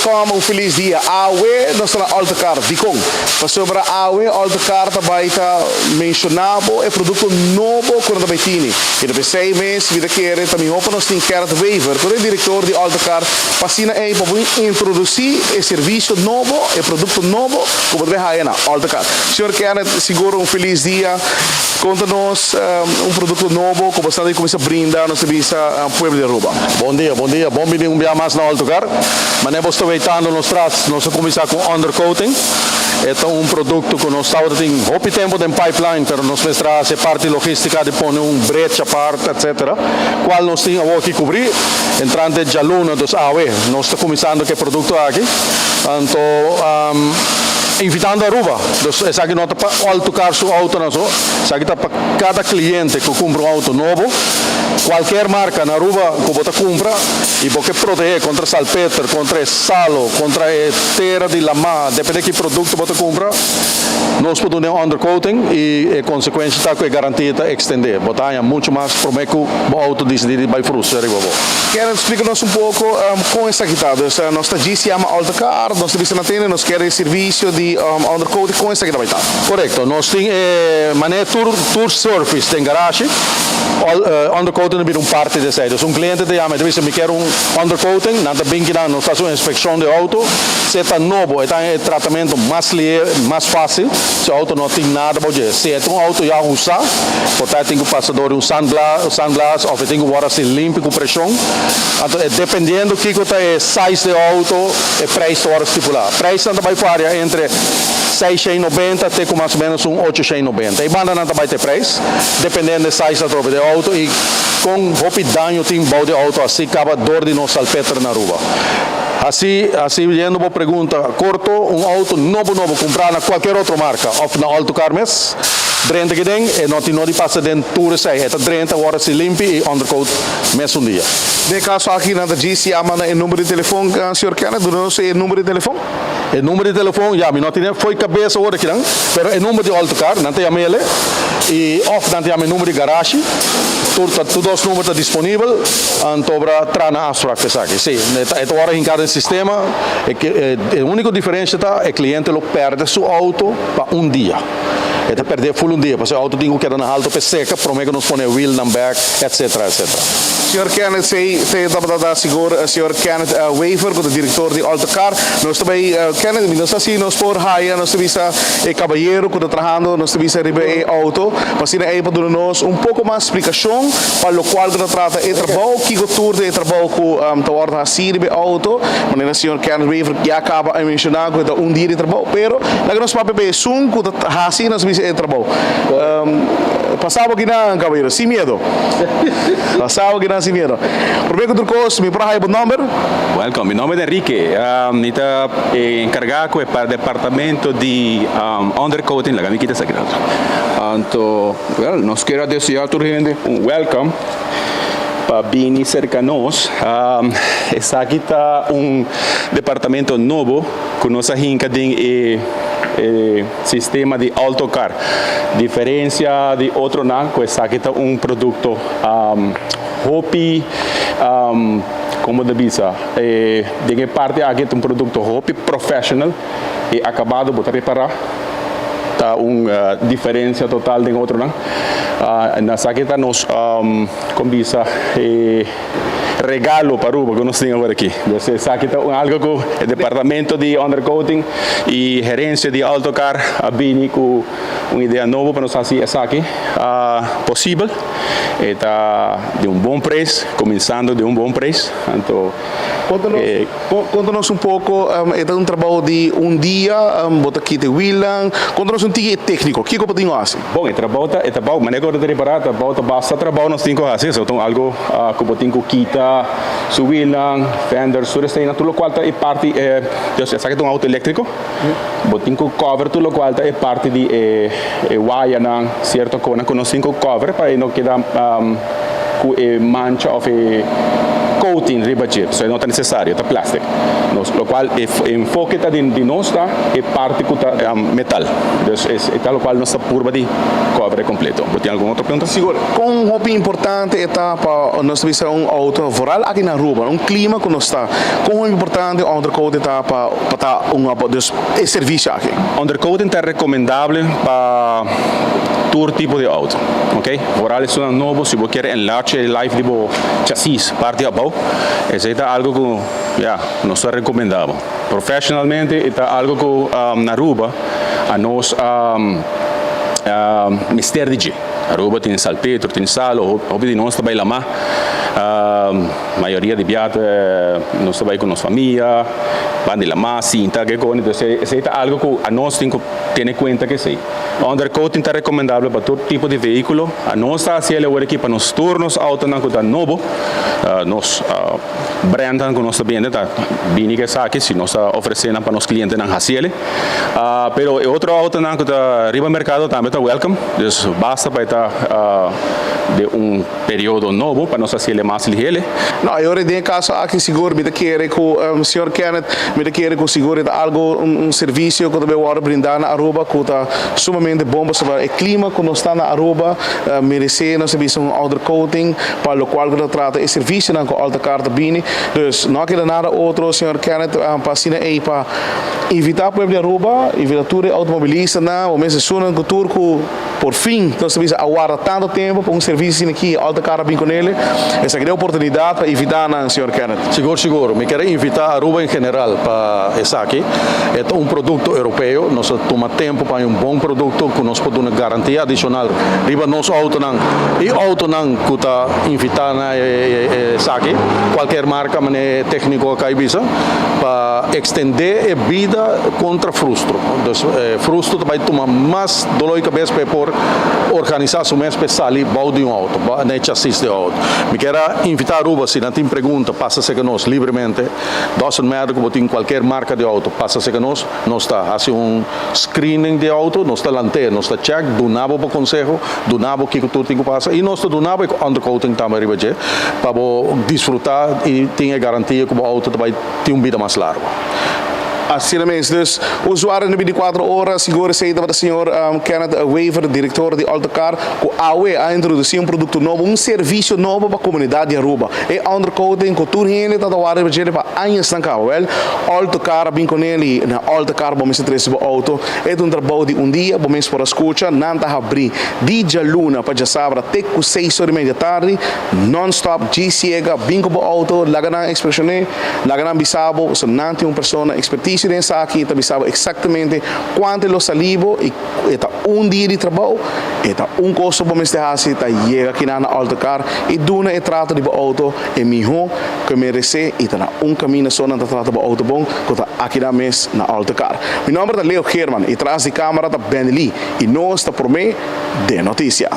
Welcome, un felis dia. Awe nos ta na Altocar. Dikon? Pasobra awe Altocar ta bai ta menshoná bo e produkto nobo ku nan ta bai tini. I ta p'esei mes mi ta kere ta mihó pa nos tin Kenneth Wever, ku ta e direktor di Altocar, pa asina ei pa bo introdusí e servisio nobo, e produkto nobo ku bo ta bai haya na Altocar. Señor Kenneth, sigur un felis dia. Konta nos un produkto nobo ku bo sta ta kuminsá brinda nos ta bisa pueblo di Aruba. Bon dia, bon dia. Bon bini un bia mas na Altocar. Manera bo sta weitando nos tras, nos a kuminsá ku undercoating. E ta un produkto ku nos tabata tin hopi tempu den pipeline, pero nos mester a hasi e parti logístika di pone un brecha apart, etcetera, kual nos tin awor aki kubrí. Entrante djaluna, dus awe, nos ta kuminsando ku e produkto aki. Anto, invitando Aruba, dus esaki no ta pa Altocar su outonan so, esaki ta pa kada kliente ku kumpra un outo nobo, kualker marka na Aruba ku bo ta kumpra i bo ke protehé kontra salpeter, kontra e salo, kontra e tera di lamá, depende ki produkto bo ta kumpra, nos por duna e undercoating i e konsekuensha ta ku e garantia ta ekstendé. Bo ta haña muchu mas promé ku bo outo disidí di bai frustra riba bo. Kenneth, splika nos un poko kon esaki ta. Dus nos ta djis yama Altocar, nos ta bisa na tende nos kier e servisio di undercoating, kon esaki ta bai ta? Korekto, nos tin e manera tur tur service den garashi, undercoating ta bira un parti di esei. Dus un kliente ta yama i ta bisa mi kier un undercoating, nan ta bin kinan, nos ta hasi un inspekshon di e outo, si e ta nobo e ta haña e tratamentu mas lihe, mas fásil, si e outo no tin nada bou dje. Si e ta un outo ya usá, por ta e tin ku pasa dor di un sandblast òf e tin ku wòrdu hasi limpi ku preshon. Anto e dependiendo kiko ta e size di e outo, e preis ta wòrdu stipulá. Preisnan ta bai varia entre 690 te ku mas o ménos un 890. E bandanan ta bai te preis, dependiendo e size atrobe di e outo i kon hopi daño tin bou di e outo hasi kaba dor di nos salpeter na Aruba. Hasi, hasi yendo bo pregunta korto, un outo nobo nobo kumprá na kualker otro marka òf na Altocar mes, drenta aki den, e no tin no di pasa den tur esei. E ta drenta, wòrdu hasi limpi i undercoat mesun dia. Den e kaso aki nan ta djis yama na e number di telefon, señor Kenneth, duna nos e number di telefon. E number di telefon, ya, mi no tene fo'i kabes awor akinan, pero e number di Altocar, nan ta yama ele, i òf nan ta yama e number di garashi, tur ta, tur dos number ta disponibel, anto obra traha nan afsprak pa esaki. Sí, e ta, e ta wòrdu hinká den sistema, e ke, e úniko diferensha ta e kliente lo pèrdè su outo pa un dia. E ta pèrdè ful un dia, pasobra e outo tin ku keda na halto pa e seka promé ku nos pone e wielnan bèk, etcetera, etcetera. Señor Kenneth C. Te tabata ta sigur señor Kenneth Wever ku ta direktor di Altocar. Nos ta bai Kenneth mi no sa si nos por haya nos ta bisa e kabayero ku ta trahando nos ta bisa riba e outo pa asina ei por duna nos un poko mas splikashon pa lokual ku ta trata e trabou kiko tur ta e trabou ku ta wòrdu hasi riba e outo manera señor Kenneth Wever ya kaba a menshoná ku e ta un dia di trabou pero laga nos papia pa esun ku ta hasi nos ta bisa e trabou. Pasa bo kinan kabayero sin miedo. Pasa bo kinan sin miedo. Prome ku tur kos mi por a haya bo nomber? Welcome, mi nomber ta Enrique. Mi ta enkargá ku e departamento di undercoating. Laga mi kita esaki rato. Anto, well, nos kier a deseá tur hende un welcome pa bini serka nos. Esaki ta un departamento nobo ku nos a hinka den e sistema di Autocar. Diferencia di otronan cu esaki ta un producto hopi, como ta bisa, den e parti aki ta un producto hopi professional y acabado bo ta repara ta un diferencia total den otronan. Esaki ta nos, como bisa, e. Regalo pa Aruba ku nos tin awor aki. Dus esaki ta un algo ku e departamento di undercoating i herensia di Autocar a bini ku un idea nobo pa nos hasi esaki posibel. E ta di un bon prijs, kuminsando di un bon prijs. Anto e. Konta nos un poko, e ta un trabou di un dia, bo ta kita e wielnan. Konta nos un tiki e tekniko, kiko bo tin ku hasi? Bon, e trabou ta, e trabou, manera ku bo ta repará, trabou ta basta trabou nos tin ku hasi, esei ta un algu ku bo tin ku kita su wielnan, fenders, tur eseinan, tur lokual ta e parti, dus esaki ta un outo eléktriko, bo tin ku cover tur lokual ta e parti di e e wayanan, sierto konan ku nos tin ku cover pa e no keda ku e mancha òf e coating riba dje, so no ta necesario, ta plastic. Nos, lo cual e enfoke ta di nos ta e parti cu ta metal. Dus e ta lo cual nos ta purba di cover completo. Bo tin algun otro pregunta? Sigur. Con hopi importante ta pa nos bisa un auto, vooral aki na Aruba, un clima cu nos ta. Con importante undercoating ta pa ta un dus e servicio aki? Undercoating ta recomendabel pa tur tipo di auto, ok? Vooral esnan nobo, si bo kier enlarge e life di bo chassis, parti abou, esey ta algo cu, ja, nos ta recomenda. Professionalmente, ta algo cu na Aruba, a nos mester di dje. Aruba tin salpeter, tin salo, hopi di nos tambe lama. Mayoria di biaha nos tambe cu nos famia, ban di lama, sinta, cu con, anto esey ta algo cu nos tin cu tene cuenta cu esey. Undercoating ta recomendabel pa tur tipo di vehiculo. Nos ta haciendo awor aki pa nos tur nos autonan cu ta nobo, nos brand cu nos ta bende, ta bini cu esaki, si nos ta ofreciendo pa nos clientenan haci'e. Pero e otro autonan cu ta riba mercado tambe ta welcome, dus basta pa ta di un periodo nobo pa nos haci'e mas lihe. No, awor den caso aki sigur mi ta kere cu señor Kenneth, mi ta kere cu sigur ta algo un servicio cu tambe wordo brinda na Aruba cu ta sumamente bon pa e clima cu nos ta na Aruba, merece nos servicio un undercoating pa lo cual cu ta trata e servicionan cu Alto Car ta bini. Dus no keda nada otro, señor Kenneth, pa asina ey pa invita pueblo di Aruba, invita tur automobilistanan, o mes esunnan cu tur cu por fin nos ta bisa a warda tanto tempo pa un servicio aki, Alto Car bin cu ne. Esaki ta e oportunidad pa invita nan, señor Kenneth. Sigur, sigur. Mi kier invita Aruba en general pa esaki. E ta un producto europeo. Nos ta tuma tempo pa un bon producto cu nos por duna garantia adicional. Riba nos autonan y autonan cu ta invita na esaki. Cualkier marca, mane tecnico a bisa, pa extende e bida contra frustro. Dus frustro tambe tuma mas dolor di cabes pa por organisa su mes pa sali bou di un auto, na chassis di auto. Mi kier invita Aruba, si nan tin pregunta, pasa serca nos libremente. Doesn't matter cu tin cualkier marca di auto, pasa serca nos, nos ta haciendo un screening di auto, nos ta lant'e, nos ta check, duna bo conseho, duna bo kico tur tin cu pasa, y nos ta duna bo undercoating tambe riba dje, pa disfruta y tin e garantia cu e auto tambe tin un bida mas largo. Asina mes. Dus, usuario di 24 ora, sigur esey ta señor Kenneth Wever, director di Alto Car, cu awe a introduci un producto nobo, un servicio nobo pa e comunidad di Aruba. E undercoating, cu tur hende ta warda pa aña caba. Wel, Alto Car bin cu ne, na Alto Car, bo mester trece bo auto. E ta un trabou di un dia, bo mes por scucha, nan ta habri di dialuna pa diasabra te cu 6'30 di atardi, non-stop, yega, bin cu bo auto, laga nan inspecciona, laga nan bisa bo, so nan tin un persona expertise den esaki, ta bisa bo exactamente cuanto lo sali bo y ta un dia di trabou, ta un cos bo mester haci, ta yega aki na Alto Car y duna e trato di auto e miho cu merece y ta na un caminda so nan ta trata bo auto bon, cu ta aki na mes na Alto Car. Mi nomber ta Leo German y tras di camera ta Ben Lee y nos ta prome den noticia.